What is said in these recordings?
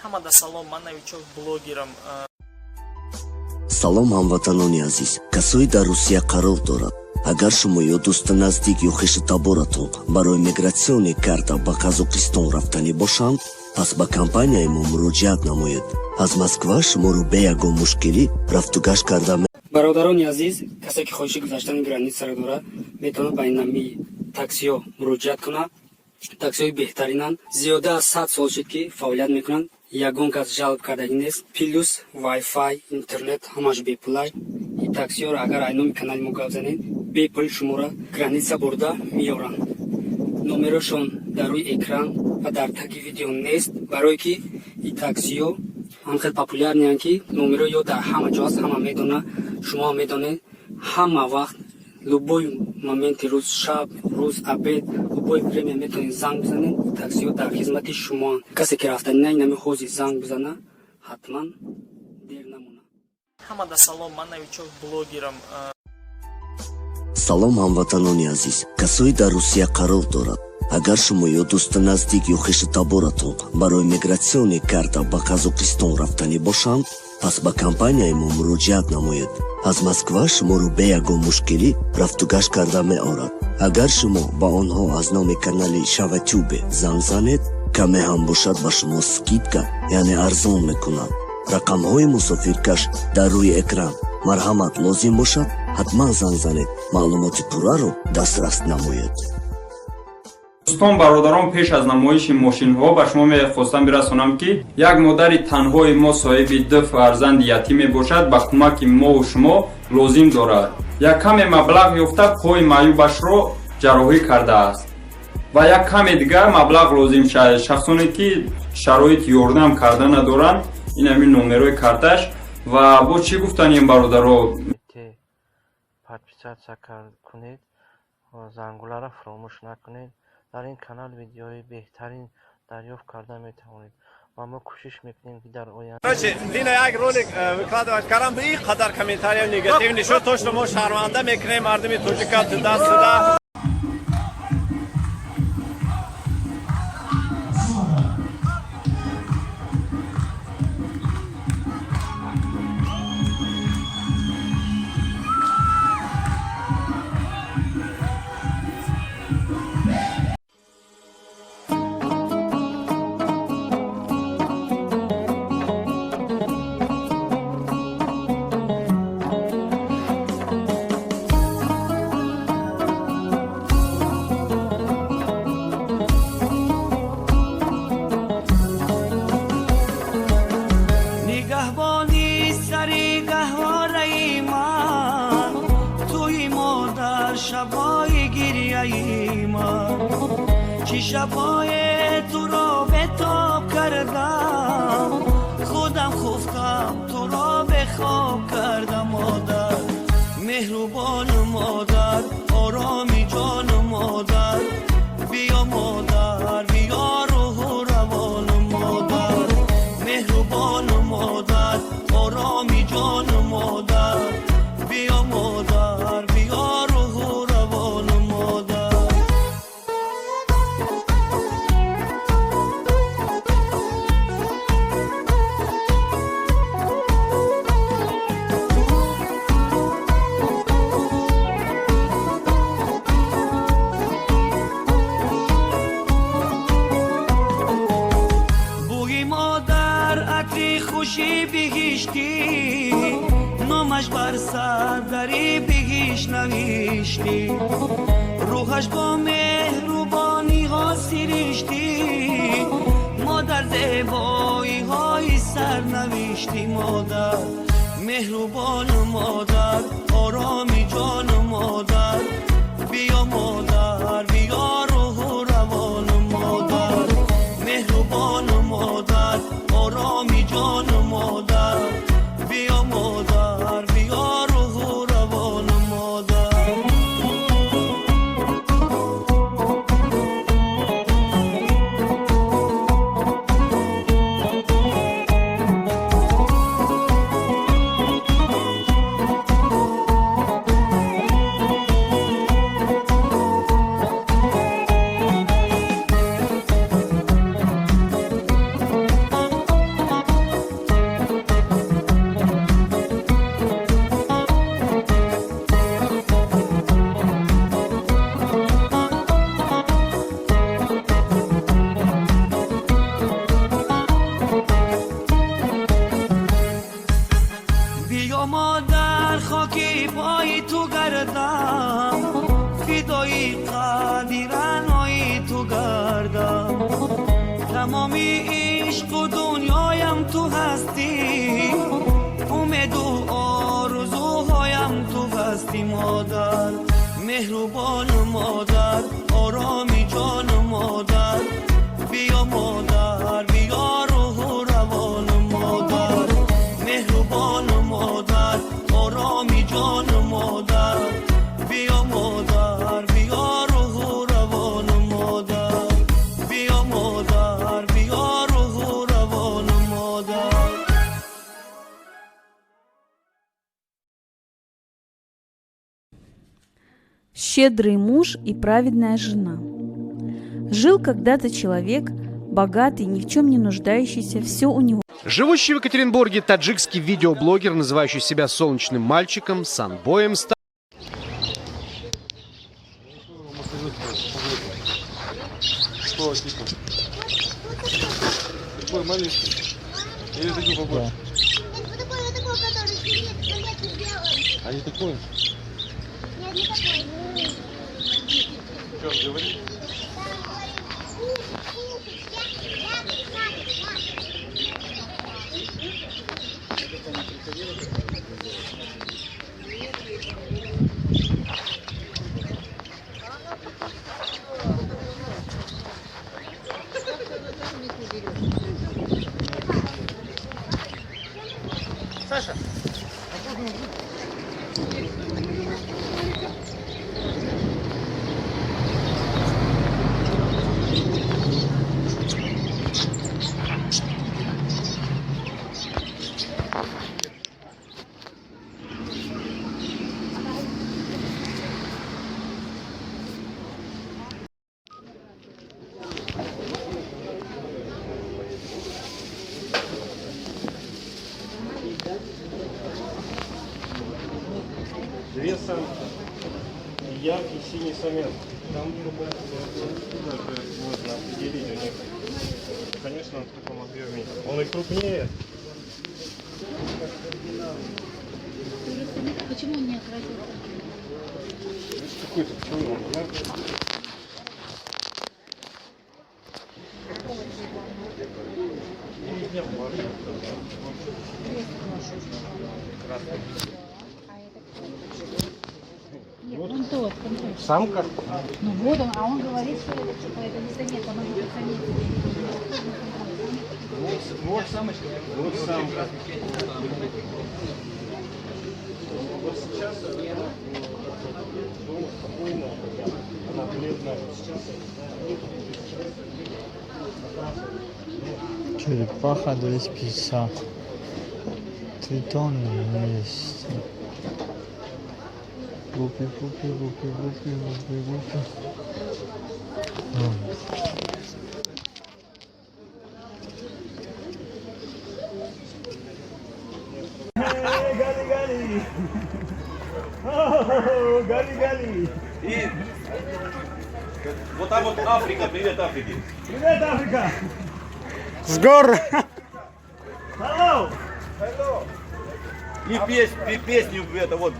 Ҳамада салом, ман новичок блогерам. Салом, ҳамватанони азиз, касое дар Русия қарор дорад. Агар шумо ё дӯсти наздик ё хешу таборатон барои миграционный карта ба Қазоқистон рафтанӣ бошанд, пас ба компанияи мо муроҷиат намоед. Аз Москва шуморо бе ягон мушкилӣ рафтугашт карда Бародарони азиз, касе ки хоҳиши гузаштани границаро дорад, метавонад ба инами таксиҳо муроҷиат кунад. Таксиҳои беҳтаринанд, зиёда аз 100 сол шуд, ки фаъолият мекунанд, ягон кас жалб кардагӣ нест. Плюс вайфай, интернет, ҳамаш бепулай. И таксиҳоро агар ай номи канали мо гап занед, бепул шуморо граница бурда меоранд. Номерошон дар рӯи экран ва дар таги видео нест, барое ки и таксиҳо ҳам хел популярныянд, ки номеро ё дар ҳама ҷо аст, ҳама медона, шумо медонед. Ҳама вақт, любой моменти рӯз, шаб, рӯз, обед, любой время метавонед занг бизанед. Таксиҳо дар хизмати шумоанд. Касе ки рафтани на, инами ҳозир занг бизана, ҳатман дер намонад. Ҳамада салом, ман новичок блогерам. Салом, ҳамватанони азиз, касое дар Русия қарор дорад. Агар шумо ё дӯсти наздик ё хешу таборатон барои миграционный карта ба Қазоқистон рафтанӣ бошанд, пас ба компанияи мо муроҷиат намоед. Аз Москва шуморо бе ягон мушкилӣ рафтугашт карда меорад. Агар шумо ба онҳо аз номи канали Шаватюбе занг занед, каме ҳам бошад, ба шумо скидка, яъне арзон мекунад. Рақамҳои мусофиркаш дар рӯи экран. Марҳамат, лозим бошад, ҳатман занг занед, маълумоти пурраро дастрас намоед. Дӯстон, бародарон, пеш аз намоиши мошинҳо ба шумо мехостам бирасонам, ки як модари танҳои мо, соҳиби ду фарзанди ятим мебошад, ба кӯмаки мову шумо лозим дорад. Як каме маблағ ёфта, пои маъюбашро ҷарроҳӣ кардааст ва як каме дигар маблағ лозим шавад. Шахсоне ки шароити ёрдам карда надоранд, ин ҳамин номерои карташ. Ва бо чӣ гуфтанем, бародаро? Подписаться кунед, зангуларо фаромӯш накунед. Дар ин канал видеоҳои беҳтарин дарёфт карда метавонед ва мо кӯшиш мекунем, ки дар оянда Короче, Лина як ролик выкладывать кардам, и қадар комментариев негативный шуд, то что мо шарманда мекунем мардуми тоҷика, туда-сюда. Нигаҳбони сари гаҳвораи ман туи, модар, шабои гирьяи ман. Чӣ шабое туро бетоб кардам, худам хуфтам, туро бехоб кардам. Модар меҳрубону модар, ороми ҷону модар, биё модар, биё, рӯҳу равону модар, меҳрубону модар, ороми ҷону модар, биё модар, биё, рӯҳу равону модар. Бӯи модар атри хуши биҳиштӣ, номаш бар сардари биҳишт навиштӣ, рӯҳаш бо меҳрубониҳо сириштӣ, модар, зебоиҳои сарнавиштӣ. Модар меҳрубону модар, ороми ҷону модар, биё модар, биё, рӯҳу равону модар, меҳрубону модар, ороми ҷону модар, биё модар, биё, рӯҳу равону модар. Ту гардам, фидои қади раънои ту гардам. Тамоми ишқу дунёям ту ҳастӣ, умеду орзуҳоям ту ҳастӣ. Модар, меҳрубон модар, ороми ҷон модар, биё модар, биё рӯҳу равон модар, меҳрубон модар, ороми ҷон модар, биё модар, биё рӯҳу равон модар, биё модар, биё рӯҳу равон модар. Щедрый муж и праведная жена. Жил когда-то человек, богатый, ни в чем не нуждающийся, все у него Живущий в Екатеринбурге таджикский видеоблогер, называющий себя солнечным мальчиком, Санбоем, стал Что, типа? Такой маленький? Или такой побольше? Вот такой, вот такой, который сидит, заметно белый. А не такой? Нет, не такой. Что, он говорит? Да, он говорит, кушать, кушать, ягоды, ягоды, ягоды. Саша. Две самки. Яркий синий самец. Там даже можно определить у них. Конечно, он в таком объеме. Он и крупнее. Почему он не окрасился? Какой-то почему он яркий? Нет, он тот, он тот. Самка? Ну вот он, а он говорит, что это типа это не самец, а может быть самец. Вот, вот самочка. Вот самка. Вот сейчас дома спокойно, она бледная. Сейчас Черепаха 250. 3 тонны вместе. Гупи, гупи, гупи, гупи, гупи, гупи. Гали, гали. Гали, гали. И вот там вот Африка, привет Африке. Привет, Африка. С гор! Hello. Hello. И песню это вот.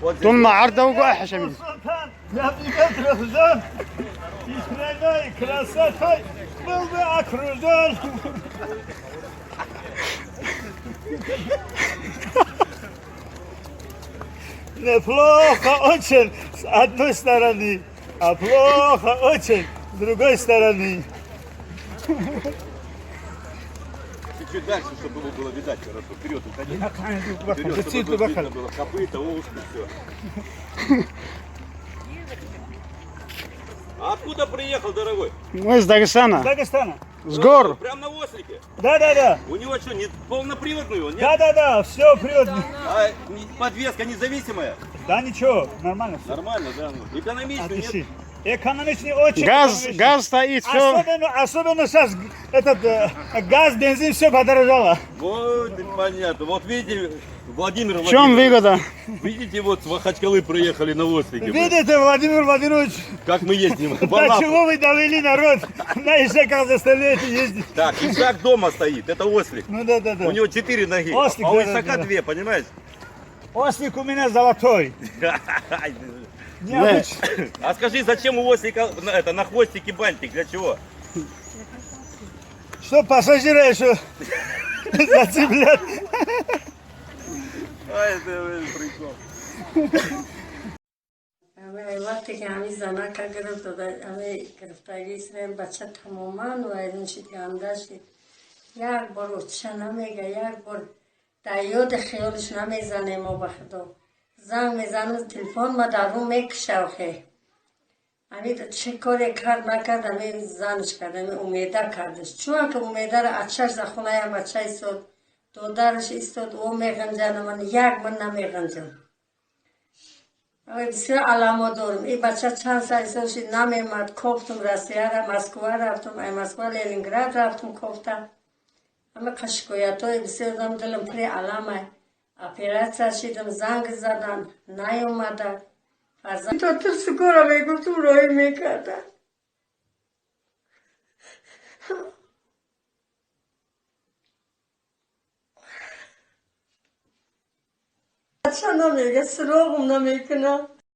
Вот здесь. Султан, я привет рожден. И страной красотой был бы окружен. Неплохо очень с одной стороны, а плохо очень с другой стороны. Чуть-чуть дальше, чтобы его было видать хорошо. Вперед уходи. Вперед, чтобы видно было копыта, ушки, все. А откуда приехал, дорогой? Мы из Дагестана. Дагестана. С гор. Прям на ослике? Да, да, да. У него что, не полноприводный он, нет? Да, да, да, все приводный. А подвеска независимая? Да ничего, нормально все. Нормально, да. Экономичный, нет? Экономичный, очень Газ, экономичный. газ стоит, все. Особенно сейчас этот газ, бензин, все подорожало. Вот, понятно. Вот видите, Владимир В чем выгода? Видите, вот с Махачкалы приехали на ослике. Видите, Владимир Владимирович, Как мы ездим. до чего вы довели народ? На ишаках заставляете ездить. Так, ишак дома стоит, это ослик. Ну да, да, да. У него 4 ноги, Ослик, а у да, да, ишака да. 2, понимаешь? Ослик у меня золотой. Необычный. А скажи, зачем у ослика на хвостике бантик? Для чего? Что пассажиры еще зацеплят. Ай, это прикол. Вақте ки ҳамин занака гирифт дода, ҳамин гирифтагӣ исраем бача тамоман вайрон шид, ганда шид. Як бор отча намега, як бор дар ёди хиёлиш намезанем мо ба худо. Занг мезанам, телефон ма дар рӯ мекуша охе. Ҳамин чӣ коре кард накард, ҳамин занаш кард, ҳамин умеда кардаш. Чун ки умедаро ачаш за хонаям бача истод, додараш истод, ӯ меғанҷад, ман як ман намеғанҷам. Бисёр аламо дорам. Ин бача чанд сол шид намемад, кофтум Россияра, Москва рафтум, ай Москва Ленинград рафтум кофта. Ҳама шикоятҳои бисёр дорам, дилам пури аламай. Оператсия шидам, занг задан, наёмада. То тирсукора мегуфтум, роҳӣ мекарда. Бача намега, суроғум намекунад.